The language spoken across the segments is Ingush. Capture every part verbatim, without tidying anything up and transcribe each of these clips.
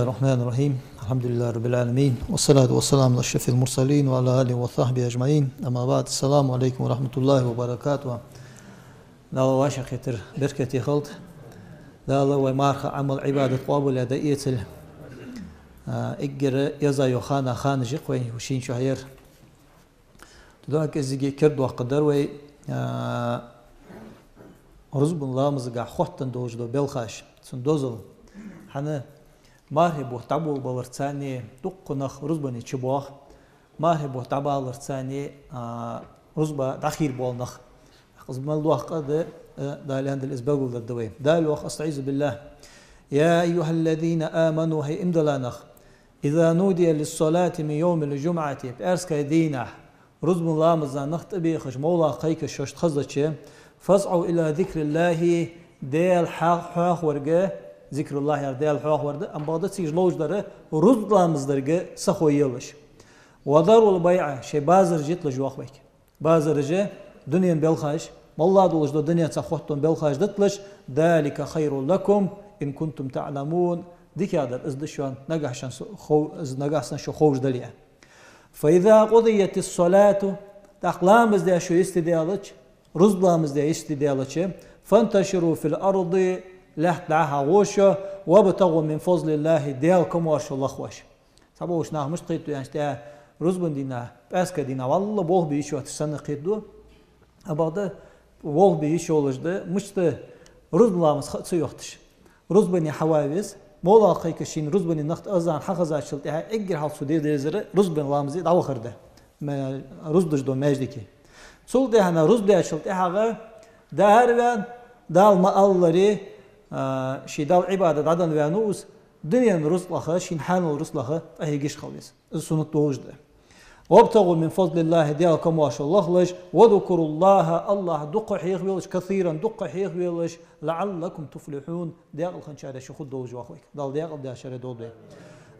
الرحمن الرحيم. الحمد لله رب العالمين. والصلاة والسلام على أشرف المرسلين وعلى آله وصحبه أجمعين. أما بعد. السلام عليكم ورحمة الله وبركاته. Дала вӀашагӀкхетар беркате хилда. Дала вай марха Ӏамал, Ӏибадат къоабал а даь эцалда. А, эггара еза йола хана, ханаш я-кх вай шийна чухьа яр. Тхьовра кӀезига кердадоаккхаргдар вай, а, рузбан ламазагахьа хоттаденна долаш дола белхаш, цун дозал. ХӀана, мархий бутт дӀаболабаларца цхьана дукха нах рузбане чубоагӀа, мархий бутт дӀабаларца цхьана, а, рузба дӀахийра бола нах. Из мел доккха къа да, а, Дала аьннадале, из белгалдергда вай. Дала йоах: أستعيذ بالله. يا أيها الذين آمنوا, хӀай иман дилла нах, إذا نودي للصلاة من يوم الجمعة, пӀаьраска дийнахьа рузбан ламаза нах тӀабехаш, мовлах кхайкаш шоашта хезача, فاسعوا إلى ذكر الله, Даьла хьа-, хьоахаварга, ذكر الله яхар Даьла хьоахавар да, ам бакъда цига ловш дар рузба ламаз дарга сахо елаш. وذروا البيع, шоай базараш йитлаш, йоах вайга. Базараш, дунен белхаш, моллагӀа долаш дола дунен цхьа хоттаденна белхаш дитлаш, ذلك خير لكم إن كنتم تعلمون, дикагӀдар из да шоана, нагахьа санна со-, хов-, из нагахьа санна шо ховш дале. فإذا قضيت الصلاة, тӀаккха ламаз даь шо йисте даьлча, рузба ламаз даь йисте даьлча, فانتشروا في الأرض, лаьтта дӀа-хьа гӀо шо, وابتغوا من فضل الله, Даьла камаьршал лохаш. Цхьаболча наха мишта кхетаду аьлча, тӀа рузбан дийнахьа, пӀаьраска дийнахьа, валлахӀи, болх бе йиш йоацаш санна кхетаду. Ам бакъда болх бе йиш йолаш да, мишта, рузбан ламаз ха ца йоахаш. Рузбане хьава веза, мовлах кхайкаш шийна рузбане нах тӀа азан хьахезачул тӀехьагӀа эггара хьалха цо де дезар рузбан ламазе дӀавахар да. Ма-, рузба деш дола маьждиге. Цул тӀехьагӀа рузба даьчул тӀехьагӀа дӀа а ваьнна, Дала ма аллара, а, ший Далла Ӏибадат дӀаденна ваьннав из, дунен рузкъах, шийна хьанал рузкъах къахьегаш хила веза. Из суннат долаш да. وابتغوا من فضل الله, Даьла камаьршал лохалаш, واذكروا الله, АллахӀ дукха хьехавелаш, كثيرا, дукха хьехавелаш, لعلكم تفلحون, даькъала хинначарех шо хургдолаш, йоах вайга. Дала даькъала даьчарех долда вай.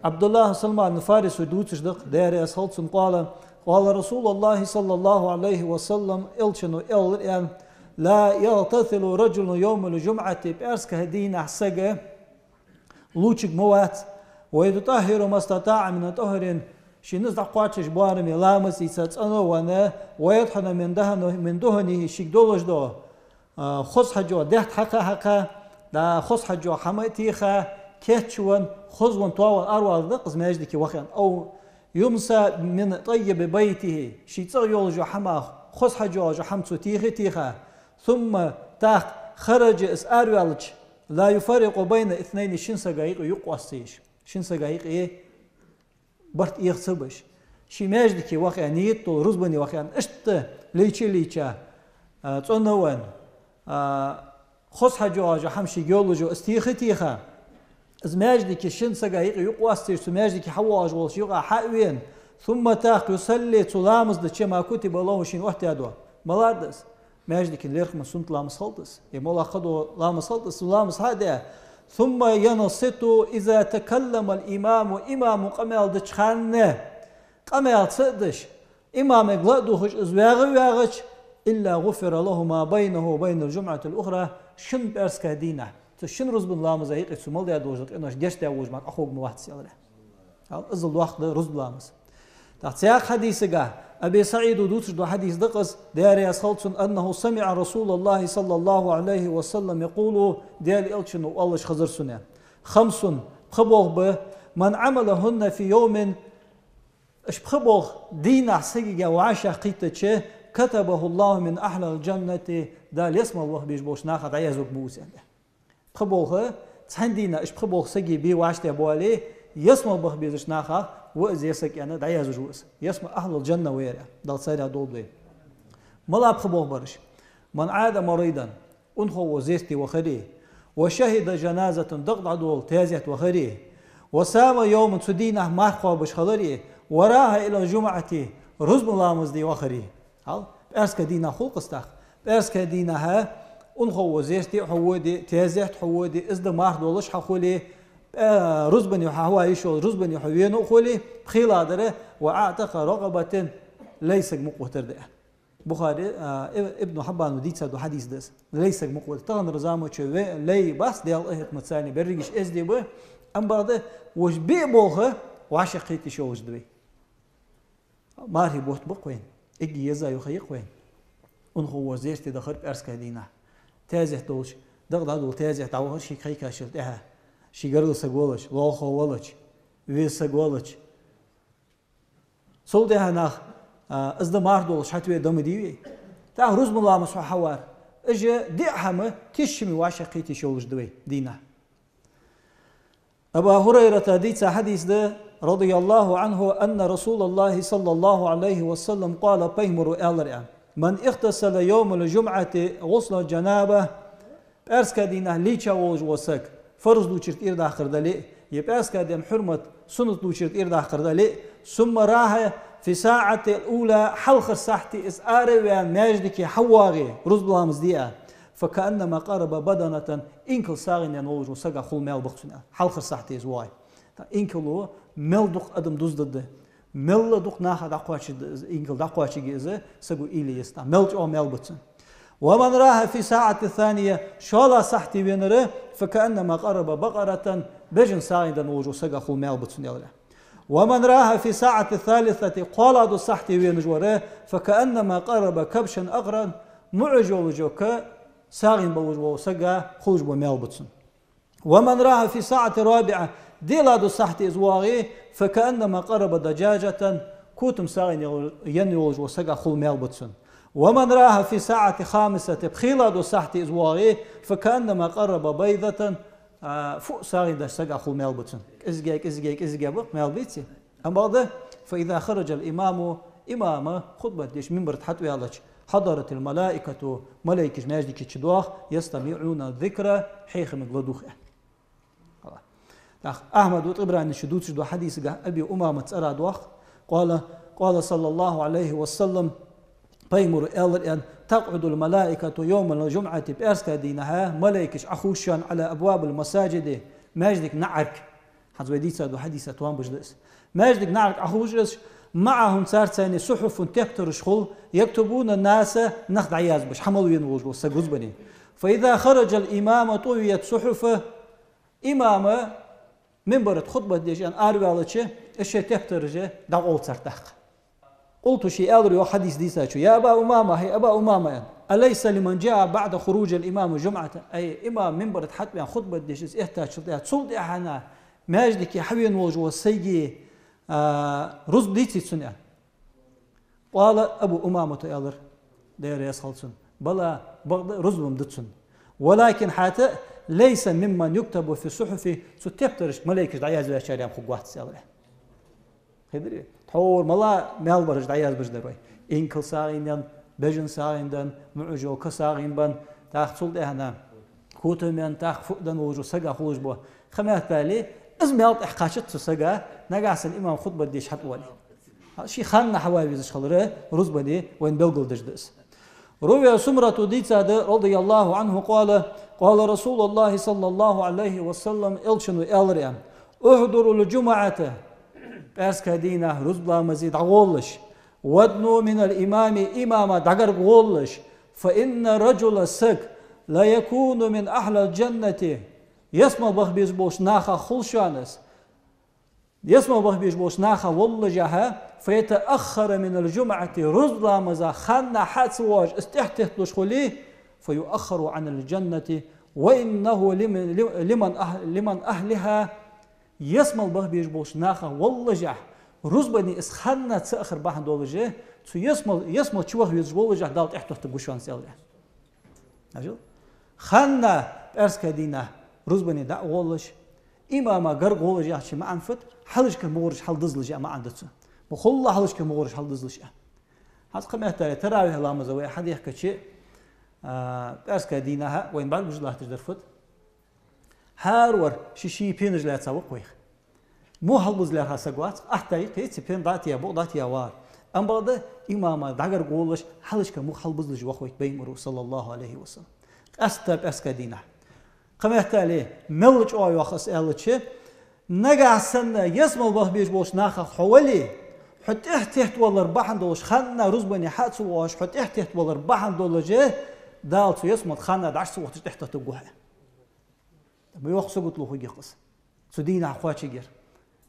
ӀабдуллахӀ Салман Фариси дувцаш да-кх, Даьла раьза хилва цунна, قال: قال رسول الله صلى الله عليه وسلم, Элчано аьлар, аьнна: لا يغتسل رجل يوم الجمعة, пӀаьраска дийнахьа саг лувчарг ма вац, ويتطهر ما استطاع من طهر, ший низ дӀакхоачаш боараме ламаз ийца цӀена а венна, ويدهن من دهن-, من دهنه, шийга долаш дола, а, хоза хьаж йола даьтта хьакха а хьакха, дӀа хоза хьаж йола хӀама а теха, кийчвенна, хоза венна, тоавенна аравала деза-кх из маьждиге ваха, аьнна. أو يمسي من طيب بيته, ший цӀагӀа йолаш йола хӀама, хоза хьаж йола хӀама цо теха а теха, ثم, тӀаккха, خرج, из араваьлча, لا يفرق بين اثنين, шин сага юкъе юкъ кхоссаеш, шин сага юкъе барт эха ца беш. Ше маьждиге ваха аьнна ният долаш, рузбане ваха аьнна, иштта лийча а лийча, а, цӀена а венна, а, хоза хьаж йола хӀама шийга йолаш йола из теха а теха, из маьждиге шин сага юкъе юкъ кхоссаеш, цу маьждиге хьавоагӀаш волча юкъа хьа а вена, ثم, тӀаккха, يصلي, цо ламаз дича, ما كتب له, шийна оттадаь дола. МалагӀа да из? Маьждиге лерхӀаме суннат ламаз хилда из, е моллагӀа кхыдола ламаз хилда из, цо ламаз хьа а даь. ثم ينصت إذا تكلم الإمام, имамо къамаьл деча хана къамаьл ца а деш, имамага ла а дувгӀаш, из вагӀа а вагӀача, إلا غفر له ما بينه وبين الجمعة الأخرى, шин пӀаьраска дийнахьа цу шин рузбан ламаза юкъе цо мел даь долаш дола къинош гешт даь волаш мара къахьоаг ма вац, аьлар. Хьал, иззал доккха да рузба ламаз. ТӀаккха цхьаькха хьадисагахь, Аби СаӀида дувцаш дола хьадис да-кх из, Даьла раьза хилва цунна, أنه سمع رسول الله صلى الله عليه وسلم يقول, Даьла Элчано оалаш хезар сона: خمس, пхи болх ба, من عملهن في يوم, уж пхи болх дийнахьа сагага вӀашагӀкхийттача, كتبه الله من أهل الجنة, Дала ялсмале ваха безаш болча нахах дӀаязварг ва из, аьнна. Пхи болх, цхьан дийнахьа уж пхи болх сага бе вӀаштӀехьа боале, ялсмале баха безача нахах ва из, ер саг, аьнна, дӀаязвеш ва из. Ялсмале, أهل الجنة ва ер, Дала царех долда вай. МалагӀа пхи болх бар уж? من عاد مريضا, унахо вола зерате вахари, وشهد جنازة, дакъа дӀадола таьзете вахари, وصام يوما, цу дийнахьа марха кхоабаш хилари, وراح إلى الجمعة, рузбан ламаз де вахари. Хьал, пӀаьраска дийнахьа хул-кх из тӀаккха. ПӀаьраска дийнахьа унахо вола зерате хьо воде, таьзете хьо воде, из ди марха долаш хьахуле, пӀа-, рузбане хьо хьава йиш йолаш, рузбане хьо вена а хуле, пхелагӀдар, وأعتق رقبة, лай саг мукъа витар да. Бухари, а, Иб-, Ибн Хьиббана дийца дола хьадис да из. Лай саг мукъа витар. Таханарча заман чу ве-, лай бац, Даьла къахетамца, берригаш эздий ба, Амма бакъда, вож биъ болх вӀашагӀкхеташ йолаш да вай. Мархий бутт ба-кх вайна, эггара еза юха я-кх вайна. Унахо вож зерате дахар пӀаьраска дийнахьа. Таьзет долаш, дакъа дӀадоладаь таьзет дӀавахар шийга кхайкачул тӀехьагӀа. Ший гаргара саг волаш, лоалахо волаш, веза саг волаш. Цул тӀехьагӀа нах, а, из ди марха долаш хьатӀаве ма дий вай. ТӀаккха рузба ламаза хьо хьавар. Уж диъ хӀама тешаме вӀашагӀкхеташ йолаш да вай дийнахьа. Абу Хурайрата дийца хьадис да, رضي الله عنه، أن رسول الله صلى الله عليه وسلم قال, пайхамара аьлар, аьнна: من اغتسل يوم الجمعة غسل الجنابة, пӀаьраска дийнахьа лийча волаш вола саг, фарз лийчар тӀера даккхар дале а, е пӀаьраска ден хьурмат суннат лийчар тӀера даккхар дале а, ثم راح في الساعة الأولى, хьалхарча сахьте из араваьнна маьждиге хьавоагӀе, рузба ламаз де а, فكأنما قرب بدنة, инкал сагӀийна даь волаш вола сага хул маьл ба-кх цунна, хьалхарча сахьте из воагӀе. ТӀаккха инкало мел дукха адам дуздаьд. Мел дукха наха дӀакхоачаш да из, инкал дӀакхоачаргья из, саго уйла е еза, мел чӀоагӀа маьл ба цунна. ومن راح في الساعة الثانية, шоллагӀча сахьте венар, فكأنما قرب بقرة, бежан сагӀийна даь волаш вола сага хул маьл ба цунна, аьлар. ومن راح في الساعة الثالثة, кхоалагӀдолча сахьте венаш вар, فكأنما قرب كبشا أقرا, муӀаш йолаш йола ка сагӀийна болаш волча сага хулаш бола маьл ба цунна. ومن راح في الساعة الرابعة, диълагӀдолча сахьте из воагӀе, فكأنما قرب دجاجة, котам сагӀийна яь волаш вола сага хул маьл ба цунна. ومن راح في الساعة الخامسة, пхелагӀдолча сахьте из воагӀе, فكأنما قرب بيضة, а, фуъ сагӀийна даь сага хул маьл ба цунна. КӀезига, кӀезига, кӀезига ба-кх маьл, беций? Амма бакъда, فإذا خرج الإمام, имам хутбат деш минбара тӀа хьатӀаваьлча, حضرت الملائكة, малайкаш маьждига чу доагӀа, يستمعون الذكر, хьехамга ладувгӀа. ТӀаккха Ахьмада, ТӀабаранийс дувцаш долча хьадисагахь Аби Умамата цӀерагӀа доагӀа, قال, قال صلى الله عليه وسلم, пайхамара аьлар, аьнна: تقعد الملائكة يوم الجمعة, пӀаьраска дийнахьа малайкаш Ӏохувш я على أبواب المساجد, маьждига наӀарга. ХӀанз вай дийца дола хьадиса товш да из. Маьждига наӀарга Ӏохувш я уж, معهم, царца цхьана, صحف, тептараш хул, يكتبون الناس, нах дӀаязбеш, хьа мел вена волаш вола саг рузбане. فإذا خرج الإمام طويت الصحف, имам минбара тӀа хутбат деш араваьлча, уж шоай тептараш дӀакъовл цар тӀаккха. قلت, ше аьлар йоах хьадис дийцачо: يا أبا أمامة, хӀай Аба Умама, аьнна, أليس لمن جاء بعد خروج الإمام جمعة؟ Ай, имам минбара тӀа хьатӀаваьнна хутбат деш из эттачул тӀехьагӀа, цул тӀехьагӀа маьждиге хьавена волаш вола сага, а, рузба деций цунна, аьнна. قال, Абу Умамата аьлар, Даьла раьза хилва цунна: بلى, бакъда, рузба-м да цунна. ولكن, хӀаьта а, ليس ممن يكتب في الصحف, цу тептарашка малайкаш дӀаязваьчарех хургвац, аьлар. Хетарий? Тхьовра мел маьл бараш дӀаязбеш дар вай. Инкал сагӀийна даь, бежан сагӀийна даь, муӀаш йола ка сагӀийна баь, тӀаккха цул тӀехьагӀа котам даь, тӀаккха фуъ даь волаш вола сага хулаш бола. Кхы меттел, из маьл тӀакхачац цу сага, нагахьа санна имам хутбат деш хьатӀавоале. Ший ханна хьавала везаш хилар рузбане вайна белгалдеш да из. روي, Сумрата дийцад, رضي الله عنه قال: قال رسول الله صلى الله عليه وسلم, Элчано аьлар, аьнна: احضروا الجمعة, пӀаьраска дийнахьа рузба ламаза дӀагӀолалаш, وادنوا من الإمام, имама дӀагарга гӀолалаш, فإن الرجل, саг, ليكون من أهل الجنة, ялсмале баха безаш болча нахах хул шоана из. Ялсмале баха безаш болча нахах воллашехь, فيتأخر من الجمعة, рузба ламаза ханна хьа ца воалаш, из тӀехьатетталуш хуле, فيؤخر عن الجنة وإنه لمن، لمن أه-، لمن أهلها, ялсмале баха безаш болча нахах воллашехь, рузбане из ханна ца ахар бахьан долаш, цу ялсмал-, ялсмале чу ваха везаш воллашехь, Дала тӀехьатеттаргва шоана из, аьлар. Ажал? Ханна пӀаьраска дийнахьа рузбане дӀа а гӀолаш, имама гарга гӀолаш яхача маӀан фуд, хьалхашка мугӀараш хьалдизалаш яха маӀан да цун. Ма хулла хьалхашка мугӀараш хьалдизалаш яха. ХӀанз кхы меттел таравихь ламаза вай хьадехкача, а, пӀаьраска дийнахьа вайна бӀаргагуш латташ дар фуд? ХӀаравар ший-ший пенаш лаьца ва-кх вайх. Мух хьалбиза лаьрхӀа саг вац, атта йикхе, цу пен дӀатеха, букъ дӀатеха вар. Амма бакъда имама дӀагарга гӀолаш, хьалхашка мух хьалбизалаш ваха вайх Пайхамаро, صلى الله عليه وسلم. Къаьстта пӀаьраска дийнахьа. Кхы меттел, мел чӀоагӀа йоах аз аьлча, нагахьа санна ялсмале баха безаш болча нахах хьо вале, хьо тӀехьатеттавалар бахьан долаш, ханна рузбане хьа а ца воалаш, хьо тӀехьатеттавалар бахьан долаш, Дала цу ялсмале ханна дӀа а ца вохийташ тӀехьатеттаргва хьо. Ма йоах, сагота лохугех къаса. Цу дийнахьа кхоачаргьяр.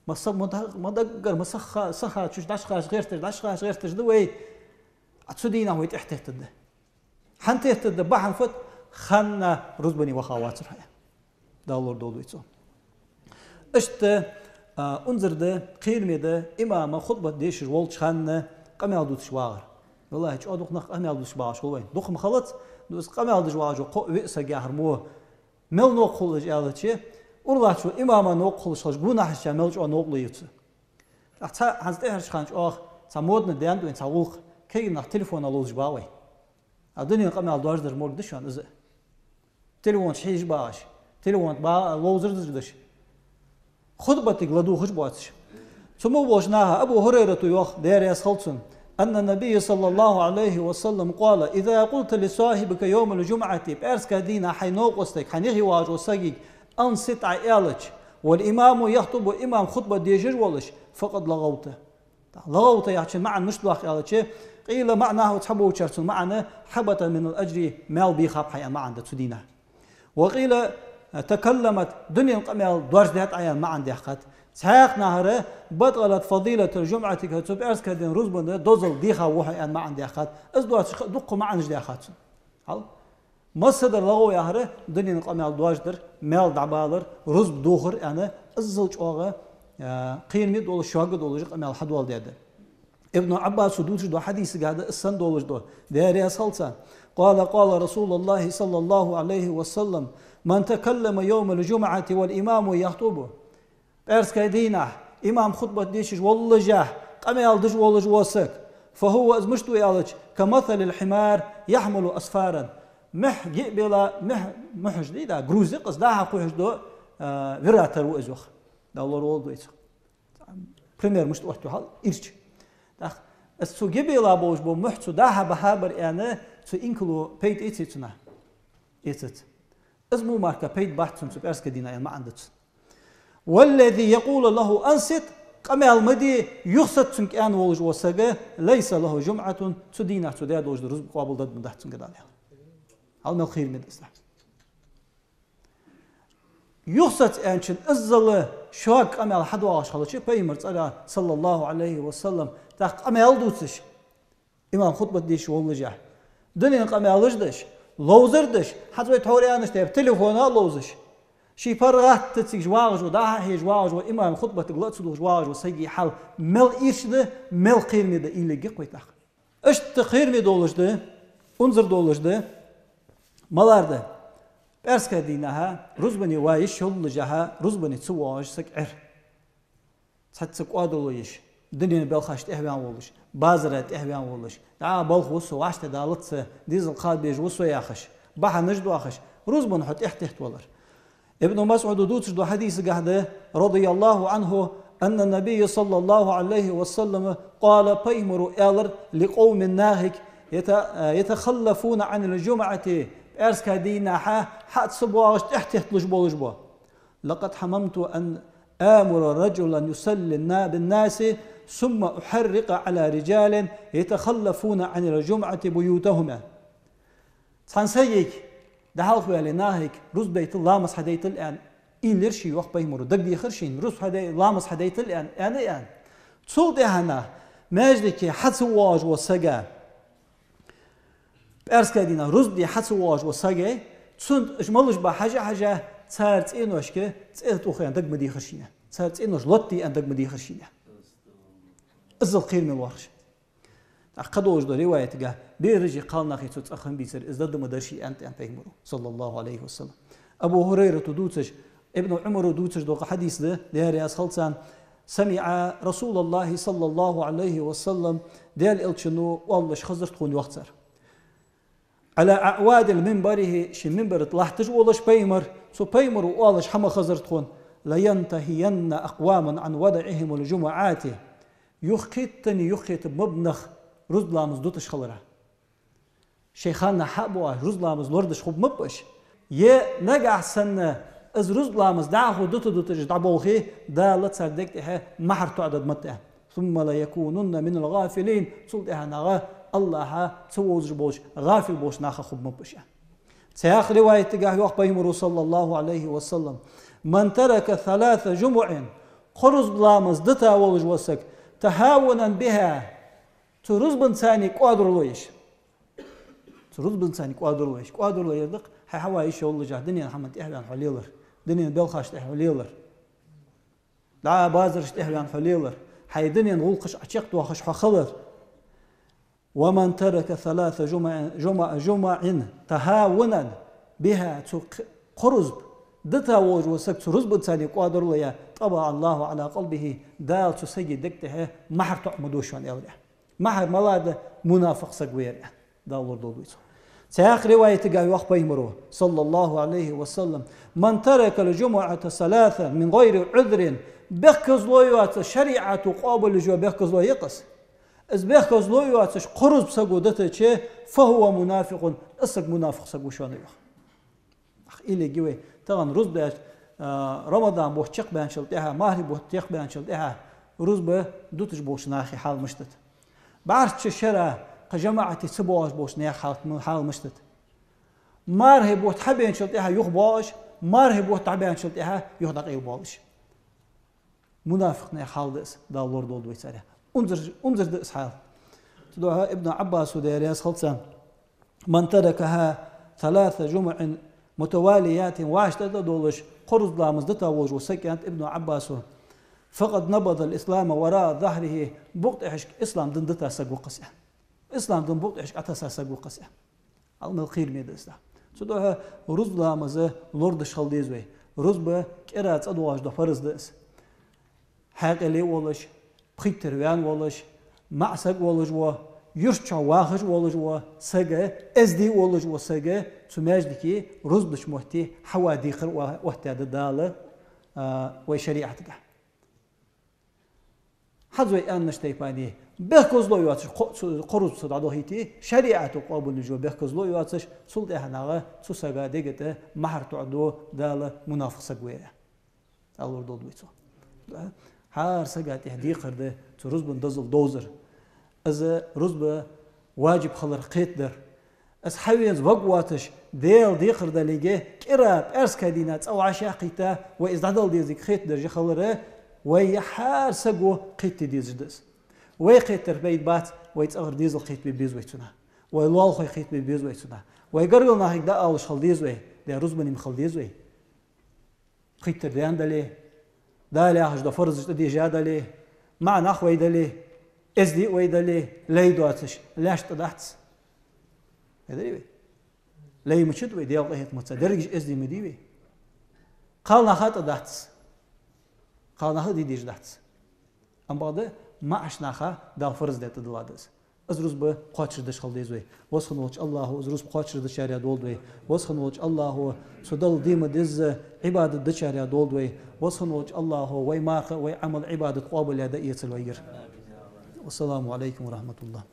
Масса, ма да-, ма даггара, ма саха, саха чуш дӀачхаш гӀерташ, дӀачхаш гӀерташ да вай. А цу дийнахьа вай тӀехьатеттаргда. ХӀана теттаргда? Бахьан фуд? Ханна рузбане ваха вацар хьо. Дала лорадолда вай цо. Иштта, а, унзара да, кхераме да, имама хутбат дешаш волча хана къамаьл дувцаш вагӀар. Валлахьи, чӀоагӀа дукха нах къамаьл дувцаш багӀаш хул вайна. Дукха ма хилац, ну, из къамаьл дувцаш вагӀаш ва кхо-виъ саг яхар мо. Мел новкъа хул уж аьлча, урлагӀчо имама новкъа хулаш хилча, гонахьарчоа мел чӀоагӀа новкъа лу цо. ТӀаккха цхьа хӀанз тӀехьарча хана чӀоагӀа цхьа модни даьннад вайна цхьа гӀулакх, кагий нах телефона ловзаш ба вай. А дунен къамаьл доаржадар морг да шоана из. Телефонаш хьежаш багӀаш, телефон ба-, ловзар деш. Хутбатага ладувгӀаш боацаш. Цу мо болча наха Абу ХӀурайрата йоах, Даьла раьза хилва цунна: أن النبي صلى الله عليه وسلم قال: إذا قلت لصاحبك يوم الجمعة, пӀаьраска дийнахьа хьай новкъостага, хьай нехи вагӀаш вола сагага, أنصت, Ӏа аьлча, والإمام يخطب, имам хутбат дешаш волаш, فقد لغوت. ЛагӀавта яхачун маӀан мишта да аьлча, قيل معناه, цхьаболчар цун маӀан: حبط من الأجر, маьл бийхаб хьа аьнна маӀан да цу дийнахьа. وقيل تكلمت, дунен къамаьл доаржадаьд Ӏа аьнна маӀан даьккхад. Цхьаькха нахара: بطلت فضيلة الجمعة, цу пӀаьраска ден рузбан дозал дийха ва хьо аьнна маӀан даьккхад. Из доацаш дуккха маӀанаш даьхад цун. Хьал? Массадар лагӀав яхар дунен къамаьл доаржадар, маьл дӀабалар, рузба дохар аьнна, иззал чӀоагӀа, а, кхераме долаш, шога долаш къамаьл хьадоаладаьд. Ибн Ӏаббаса дувцаш дола хьадисагахь да из санна долаш дола, Даьла раьза хилва царна: قال: قال رسول الله صلى الله عليه وسلم: من تكلم يوم الجمعة والإمام يخطب. ПӀаьраска дийнахьа имам хутбат дешаш воллашехь, къамаьл деш волаш вола саг, فهو, из мишта ва аьлча, كمثل الحمار يحمل أسفارا. Мухь гиъ бела, мухь, мухьаш дий да, груз я-кх из, дӀа-хьа кхухьаш дола, а, вира тара ва из, йоах. Дала лораволда вай цох. Пример мишта оттаю хьал, ирча. ТӀаккха из цу гиъ бела болаш бола мухь цо дӀа-хьа бахабар аьнна, цу инкало пайда эций цунах? Эцац. Из мо мара пайда бац цунна цу пӀаьраска дийнахьа аьнна маӀан да цун. والذي يقول له أنصت, къамаьл ма де, юхасаца цунга аьнна волаш вола саг, ليس له جمعة, цу дийнахьа цо даь долаш дола рузба къоабалдергдац цунга, Дала аьннад. Хьал мел кхераме да из. Юхасаца аьнначун иззал шога къамаьл хьадоагӀаш хилча, Пайхамара цӀерагӀа, صلى الله عليه وسلم, тӀаккха къамаьл дувцаш, имам хутбат дешаш воллашехь, дунен къамаьлаш деш, ловзар деш, хӀанз вай тхьовра аьннача тайпара телефона а ловзаш, ший паргӀата цига вагӀаш вола, дӀа-хьа хьежаш вагӀаш вола, имама хутбатага ла а ца дувгӀаш вагӀаш вола сага хьал мел ирча да, мел кхераме да, уйла йийгӀ-кх вай тӀаккха. Иштта кхераме долаш да, унзара долаш да, малар да. ПӀаьраска дийнахьа рузбане ва йиш йоллашехь, рузбане ца воагӀаш саг Ӏер. Цхьацца кӀоадало еш, дунен балхашта тӀехьаваьнна волаш, базара тӀехьаваьнна волаш, дӀа балха ва со, вӀаштӀехьадалац со, дезал кхаба безаш ва со яхаш, бахьанаш доахаш, рузбан хьо тӀехьатеттавалар. Ибн МасӀуда дувцаш долча хьадисагахь да, رضي الله عنه, أن النبي صلى الله عليه وسلم قال, Пайхамара аьлар, لقوم, нахага, يت-, يتخلفون عن الجمعة, пӀаьраска дийнахьа хьа ца боагӀаш тӀехьатетталуш болаш ба. لقد هممت أن آمر رجلا يصلي النا-، بالناس ثم أحرق على رجال يتخلفون عن الجمعة بيوتهم. Цхьан сагага дӀахьалхаваьле, нахага рузба дайтал, ламаз хьадайтал аьнна, уйла йир ше, йоах Пайхамара, дагадехар шийна, рузба хьадай-, ламаз хьадайтал аьнна, аьнна, аьнна. Цул тӀехьагӀа маьждиге хьа ца воагӀаш вола саг, пӀаьраска дийнахьа рузба де хьа ца воагӀаш вола саг, цунна уж малаш ба хьажа-хьажа, цар цӀеношка цӀи тӀа ух аьнна дага ма дехар шийна. Цар цӀенош лоттаде аьнна дага ма дехар шийна. Иззал кхераме лоархӀаш. ТӀаккха кхы долаш дола риваятагахь, бераши кхалнахи цу цӀагӀа хиннабацар, из дада ма дар ше аьннад, аьннад Пайхамара, صلى الله عليه وسلم. Абу ХӀурайрата дувцаш, Ибн Ӏумара дувцаш дола хьадис да, Даьла раьза хилва царна: سمع رسول الله صلى الله عليه وسلم, Даьла Элчано оалаш хезар тхона, йоах цар. على أعواد منبره, ший минбара тӀа латташ волаш Пайхамар, цу Пайхамара оалаш хӀама хезар тхона: لينتهين أقوام عن ودعهم الجمعات. Юхакхетане юхакхетаргба нах рузба ламаз дуташ хилара. Шоай ханнахьа хьа а боагӀаш, рузба ламаз лорадеш хургба-кх уж. Е нагахьа санна из рузба ламаз дӀахо дута-дуташ дӀаболхе, Дала цар дег тӀа мухьар тоӀадергда-кх. ثم ليكونن من الغافلين, цул тӀехьагӀа АллахӀа ца вовзаш болча гӀафил болча нахах хургба-кх уж. Цхьаькха риваятагахь йоах Пайхамаро, صلى الله عليه وسلم: «من ترك ثلاث جمع», кхо рузба ламаз дита волаш вола саг, «تهاونا بها», цу рузбанца кӀоадарло еш. Цу рузбанца кӀоадарло еш. КӀоадарло ер да-кх хьай хьава йиш йоллашехь дунен хӀаман тӀехваьнна хьо лелар, дунен белхаш тӀехьа хьо лелар, дӀа базараш тӀехваьнна хьо лелар, хьай дунен гӀулакхаш Ӏочакхдоахаш хьо хилар. «ومن ترك ثلاث جمع، جمع، جمع تهاونا بها», цу кх-, кхо рузба дита волаш вола саг цу рузбанца кӀоадарло яь, «طبع الله على قلبه», Дала цу сага дег тӀа мухӀар тоӀа ма ду шоана, аьлар. МухӀар малад, мунафикъ саг ва ер, Дала лорадолда вай цох. Цхьаькха риваятагахь йоах Пайхамаро, صلى الله عليه وسلم: «من ترك الجمعة ثلاثا من غير عذر», бехказло йоацаш, шариӀато къоабалъеш йола бехказло я-кх из. Из бехказло йоацаш кхо рузба саго дитача, «فهو منافق», из саг мунафикъ саг ва шоана, йоах. Ах, илиги вай, тахан рузба даьча, а, Рамадан бутт чакхбаьнначул тӀехьа, мархий бутт чакхбаьнначул тӀехьа рузба дуташ болча наха хьал мишта да? БӀарчча шера кхы жамаӀате ца боагӀаш болча наьха хьал, хьал мишта да? Мархий бутт хьабаьнначул тӀехьа юха боагӀаш, мархий бутт дӀабаьнначул тӀехьа юха дӀакъайла боагӀаш. Мунафикъ наьха хьал да из, Дала лорадолда вай царех. Унзара, унзара да из хьал. Цудухьа Ибн Ӏаббаса, Даьла раьза хилва царна: «من تركها ثلاث جمع متواليات», вӀаштӀехьа долаш кхо рузба ламаз дита волаш вола саг, аьннад Ибн Ӏаббаса, «فقد نبذ الإسلام وراء ظهره», букъа тӀехьашка ислам дин дита саг ва-кх из, аьнна. Ислам дин букъа тӀехьашка Ӏотесса саг ва-кх из, аьнна. Хьал мел кхераме да из, да. Цудухьа рузба ламаз лорадеш хила деза вай. Рузба кӀира цӀадоагӀаш дола фарз да из. Хьаькъале волаш, пхийттара ваьнна волаш, маӀа саг волаш вола, юрта чу вахаш волаш вола саг, эздий волаш вола саг, цу маьждиге рузбанча метте хьава декхар о-, оттадаьд Дала, а, вай шариӀатагахь. ХӀанз вай аьннача тайпара, бехказло йоацаш кхо-, цу-, кхо рузба цо дӀадохийте, шариӀато къоабалъеш йола бехказло йоацаш, цул тӀехьагӀа цу сага дега тӀа мухӀар тоӀаду Дала, мунафикъ саг ва ер. Дала лорадолда вай цох. ХӀара сага тӀехьа декхар да цу рузбан дозал довзар. Из рузба важиб хилар кхетадар. Из хьавена ваг воацаш, Даьла декхар далега, кӀира пӀаьраска дийнахьа цӀа вӀашагӀкхийтта, вай из дӀадала дезилга кхетадар жа хилар, вай хӀара саго кхета дезаш да из. Вай кхетар пайда бац, вай цӀагӀара дезал кхетабе беза вай цунах. Вай лоалахой кхетабе беза вай цунах. Вай гаргара нахага дӀаалаш хила деза вай, Даьла рузбане ма хила деза вай. Пхийттара даьнна дале, Дала яхаш дола фарзаш тӀадежа дале, маӀа нах вай дале, эздий вай дале, лай доацаш, лаьш тӀа дац. Хетарий вай? Лай мича да вай, Даьла къахетамца, дерригаш эздий ма дий вай. Кхалнаха тӀа дац. Кхалнаха де дезаш дац. Амма бакъда маӀача наха Дала фарз даь тӀадилла да из. Из рузба кхоачашдеш хила деза вай. Веза хинна волча АллахӀо из рузба кхоачашдечарех долда вай. Веза хинна волча АллахӀо цу Далла де ма дезза Ӏибадат дечарех долда вай. Веза хинна волча АллахӀо вай марха, вай Ӏамал, Ӏибадат къоабалъяь дӀаэцалва вайгара. والسلام عليكم ورحمة الله.